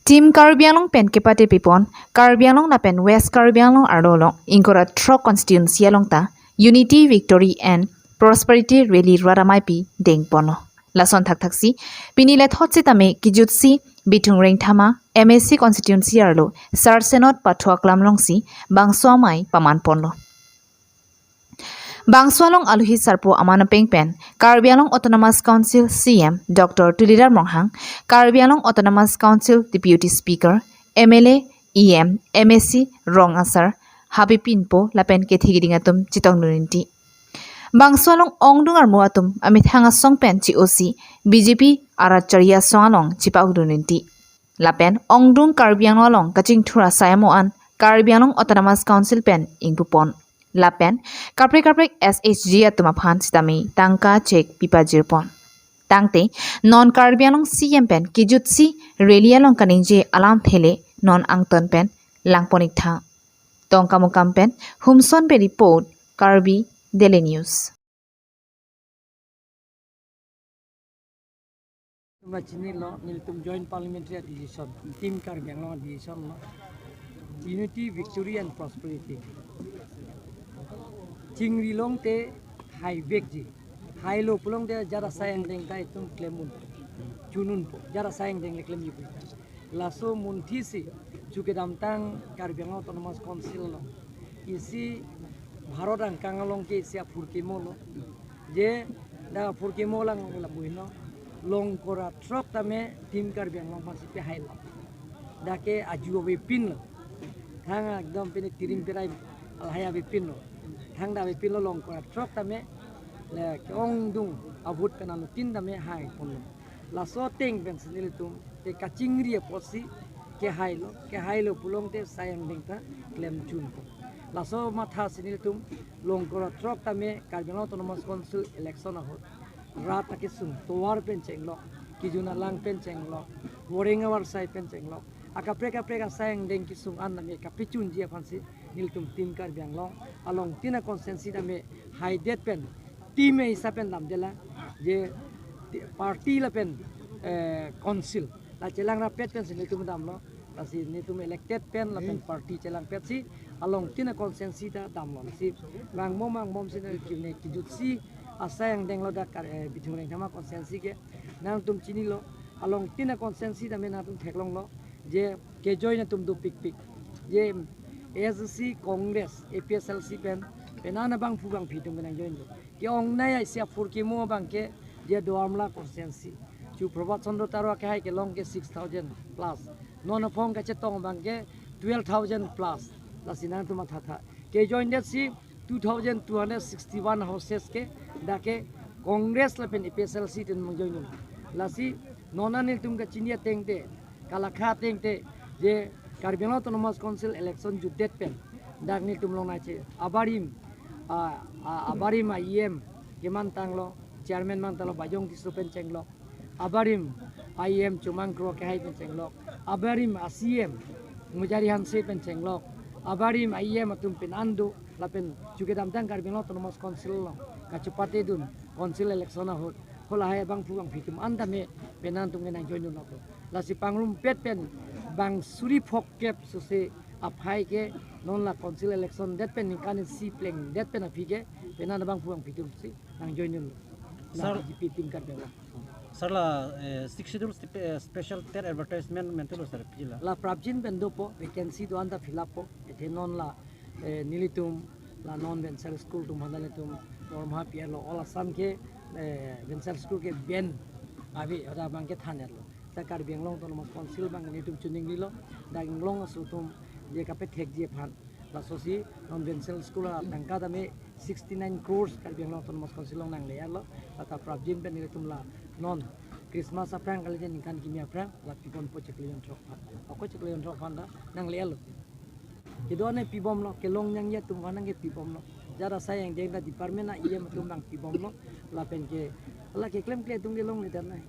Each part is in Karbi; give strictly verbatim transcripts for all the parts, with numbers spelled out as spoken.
Team Karbi Anglong pen kepate pipon, Karbi Anglong lapen West Karbi Anglong arlo along ingkoi ra throk constituency along ta Unity, Victory and Prosperity Rally rat amei pidengponlo. Lason thakthaksi pini lethot sitame kejutsi Bithung Rengthama M A C constituency arlo Sar Senot Pathu Aklam alongsi bangso amei pamanponlo. Bangso along aluhi sarpo aman apeng pen Karbi Anglong Autonomous Council C E M Doctor Tuliram Ronghang, Karbi Anglong Autonomous Council Deputy Speaker, M L A, E M, M A C, rong asar, Habib Pinpo lapen kethe keding atum chetongdun rinti. Bangso along ongdung armu atum amethang asong pen che-osi B J P arat charli asong along chepa-okdun rinti. Lapen ongdung Karbi Anglong along kachingthur asai amo an Karbi Anglong Autonomous Council pen ingpupon. Lapen kaprek kaprek S H G atum aphan sitame tangka cheque pipajirpon. Tangte non Karbi Anglong C E M pen kejutsi rally along kaningje alamthe le non angton pen langpon-ik tha. Tongkamukam pen Humson Bey report, Karbi Daily News. Tuma chinilo, nelitum Joint Parliamentary Decision, Team Karbi Anglong Decision lo, Unity, Victory and Prosperity. Chingri longte haivekji, hailo pulote jara asai angdeng ta itum klem un, chun unpo, jara asai angdeng le klemji pu ta. Laso munthisi chu kedamtang Karbi Anglong Autonomous Council lo, isi Bharat angkang along ke isi aphurkimo lo. Je dak aphurkimo lang labuino, longkor ra throk tame Team Karbi Anglong aphansi pehai lo. Dak ke aju avepin lo. Thang ekdom pini tiring pirai lahai avepin lo. Thang dak avepin lo, longkor ra throk tame le ke-ongdung a-vote pen anuttin tame haiponlo. Laso ateng pensi nelitum te kachingri apotsi kehailo, kehailo pulote asai angdeng ta klem chunpo. Laso mathasi nelitum longkor ra throk tame Karbi Anglong Autonomous Council election ahut rat akesung tovar pen chenglok, kejun alang pen chenglok, voreng avarsai pen chenglok, akaprek kaprek asai angdeng kesung an tame kapachunji aphansi nelitum Team Karbi Anglong alongtin a-constituency tame haidet pen team a-hisap pen damdetlang, je ti-, party lapen, eh, council la chelang rapet pensi nelitum damlo. Lasi nelitum elected pen lapen party chelangpetsi alongtin a-constituency ta damlo. Lasi vangbom vangbomsi neli kine kejutsi asai angdeng lo dak Kar-, eh, Bithung Rengthama constituency ke. Nangtum chinilo, alongtin a-constituency tame nangtum theklonglo, je kejoin atum dopikpik. Je A S D C, Congress, A P H L C pen, penang abangphu bangphi atum kenangjoin do. Ke-ongnei isi aphurkimo abang ke je Duar Amla constituency. Chu Prabhat Chandra Taro akehai kelong ke six thousand plus. Non aphong kachetong abang ke twelve thousand plus. Lasi nangtum mathatha. Kejoindetsi two thousand two hundred sixty-one houses ke dak ke Congress lapen A P H L C atum nangjoin un. Lasi non an nelitum kachini ateng te, kalakha ateng te, je Karbi Anglong Autonomous Council election jutdet pen dak nelitum longnai che. Abarim, a, a, abarim a-E M kemantanglo, chairman mantanglo, Bajong Tisso pen chenglok. Abarim a-E M Chomang Kro akehai pen chenglok. Abarim a-C E M Mujari Hanse pen chenglok. Abarim a-E M atum pen an do, lapen chu kedamtang Karbi Anglong Autonomous Council along kachepatedun council election ahut, halahai abangphu bangphi atum an tame penang atum kenangjoin unlo. Lasi pangrumpet pen bang suri phongkep sose aphai ke non la council election det pen ningkan isi plengdet pen aphi ke penang abangphu bangphi atumsi nangjoin unlo. La Sir, B J P Team Karbi Anglong. Sir, la, eh, Sixth Schedule spe-, eh, special ter advertisement mentulo sir, pila? La prapjin pen dopo, vacancy do-an ta fill up po. Athe non la, eh, nelitum la non Venture School atum aphan nelitum dorma pi-etlo, all Assam ke, eh, Venture School ke ban ave, hadak abang ke than-etlo. Sa Karbi Anglong Autonomous Council abang nelitum chuning rilo, dak inglong aso atum je kapethekji aphan. Lasosi non Venture School atangka tame sixty-nine crores Karbi Anglong Autonomous Council along nangle-etlo. Lata prapjin pen nelitum la non Christmas aphrang kali, ningkan kimi aphrang la piponpo chiklo jonthrok aphan. Ako chiklo jonthrok aphan ta nangle-etlo. Kedo-an pibomlo, kelong nangji atum aphan nangkepibomlo. Jara asai angdeng ta department a-E M atum nangpibomlo. Lapen ke la keklemkle atum kelongledet nai.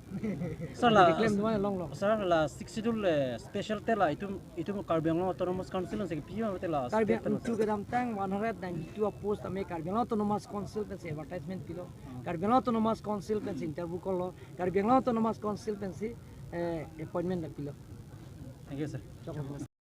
Sir, la, keklem atum longlo. Sir, la Sixth Schedule, eh, special ter la itum, itum Karbi Anglong Autonomous Council si kepi ma te la Karbi state Ang-, chu kedamtang one hundred ninety-two a-post tame Karbi Anglong Autonomous Council pensi advertisement pilo. Karbi Anglong Autonomous Council pensi interview kollo. Karbi Anglong Autonomous Council pensi, eh, appointment ta pilo. Thank you, sir.